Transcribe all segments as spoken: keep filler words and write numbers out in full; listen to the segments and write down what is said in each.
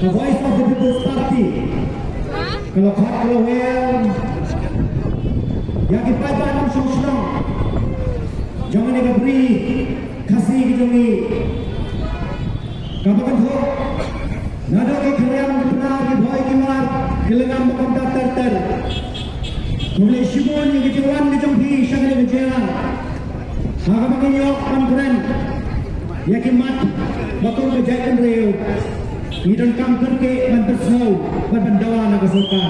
The Voice of the People's Party ka la khot ka la wer ïa ki paidbah nongshong shnong jong kane ka bri Khasi ka jong ngi. Kaba kynthoh, naduh ki khriam ki pnar, ki bhoi ki mar, ki lyngngam ba kumta ter ter. Khublei shibun ïa ka jingwan ka jong phi sha kane ka jingïalang. Ha kaba ngi ïoh ban kren ïa ki mat ba kum ka jaitbynriew, ngi donkam kyrkieh ban pynsngew bad ban dawa na ka sorkar.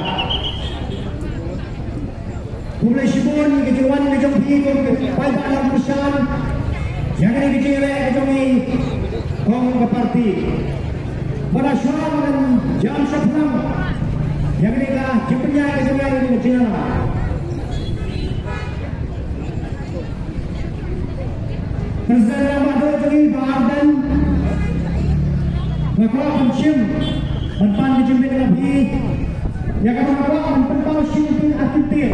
Khublei shibun ïa ka jingwan ka jong phi kum ki paidbah nongkyrshan ïa kane ka jingïaleh ka jong ngi kum ka party. Bad lashai ban jam shaphrang ïa kane ka jingpynïaid ka jong ngi ïa kane ka jingïalang. President Rangbah Duh jong ngi Bah Ardent, nga kwah ban shim ban pan ka jingbit na phi ïa kaba nga kwah ban pynpaw shim phi ha kyntien.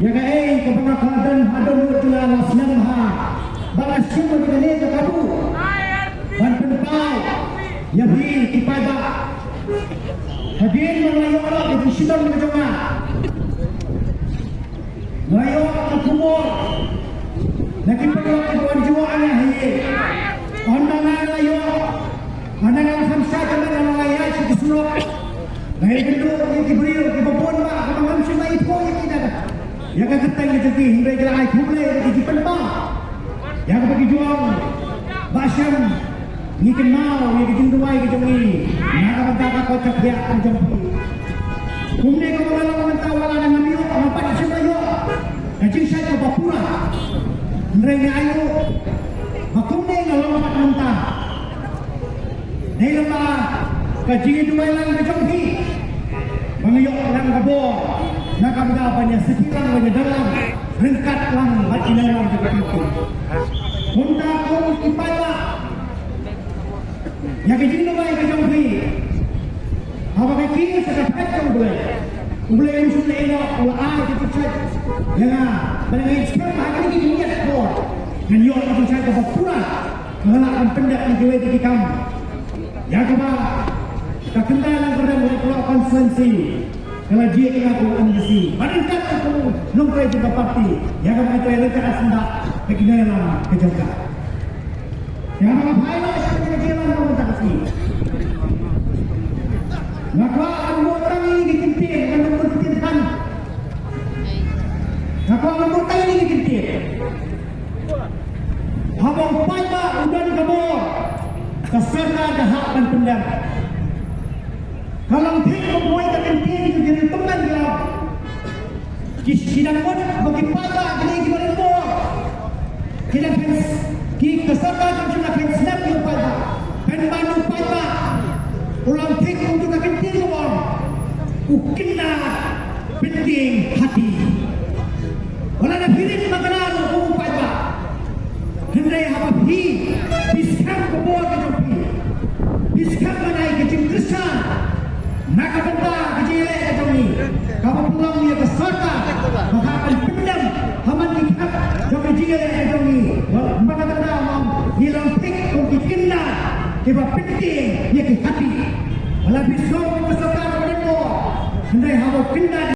Ïa kaei kaba nga kwah don ha dohnud jong nga la slem bha ba nga shim ïa kane ka kabu ban pynpaw ïa phi ki paidbah. Hadien ba nga la ïoh ïa ka jingshitom ka jong nga, nga ïoh ka khubor na ki paralok kiba wan jngoh ïa nga ha ïing. Hynda nga la ïoh, hynda nga la kham shai ka met, nga la ïaid sha ki surok, nga ïakynduh ïa ki briew kiba bun bha, kiba ngam shym la ithuh ïa ki da ïa ka kyrteng ka jong ki, hynrei ki la ai khublei ïa ki jingpynpaw ïa kaba ki ju ong ba shem. Ngi kynmaw ïa ka jingduwai ka jong ngi na ka bynta ka koit ka khiah ka jong phi. Kumne kumba nga long mynta, wat la ngam ïoh, ngam pat shym la ïoh ka jingshait kaba pura, hynrei nga ainguh ba kumne nga long pat mynta dei lyngba ka jingduwai lang ka jong phi ba nga ïoh lang ka bor na ka bynta ban ïa sdang lang, ban ïa don lang ryngkat lang bad ki nongïalam jong ka party. Kumta kum ki paidbah, ïa ka jingduwai ka jong phi, haba ka kiew sha ka phet jong U Blei, U Blei um shym la ïehnoh, u la ai ka jingshait ïa nga. Bad nga ngeit skhem ba ha kine ki jingïaid bor ngan ïoh ka jingshait kaba pura, nga lah ban pyndep ïa kiwei ki kam ïa kaba ka khyndai lang kyrdan Red Block Constituency ka la jied ïa nga kum u M D C bad ryngkat kum u nongtrei jong ka party, ïa kaba nga trei ryngkat ha syndah bad ki nongïalam ka jong ka. Ïa kaba nga phai noh sha kane ka jingïalang ka mynta ka sngi, nga kwah ban buh tang ïa ki kyntien, ngan ym bun kyntien than. Nga kwah ban buh tang ïa ki kyntien. Haba u paidbah u don ka bor, ka sorkar ka hap ban pyndem. Ka long thik kumwei ka kyntien jong ki riewtymmen ki la, ki, ki dang mut ba ki paidbah ki dei kiba don bor. Ki dang pyn, ki, ka sorkar kam shym la pynsngew ïa u paidbah. Pynban u paidbah u long thik kum ka kyntien kaba ong, u khynnah pyntieng hati. Wat la da phi rit makna ruh kum u paidbah, hynrei haba phi, phi skhem ka bor ka jong phi, phi skhem ban ai ka jingkyrshan na ka bynta ka jingïaleh ka jong ngi, kaba pynlong ïa ka sorkar ba ka kan pyndem ha man ki khmat jong ka jingïaleh ka jong ngi. Wat man ka bynta, ngi long thik kum ki khynnah kiba pyntieng ïa ki hati. Wat la phi sngew kum ka sorkar kaba don bor, hynrei haba u khynnah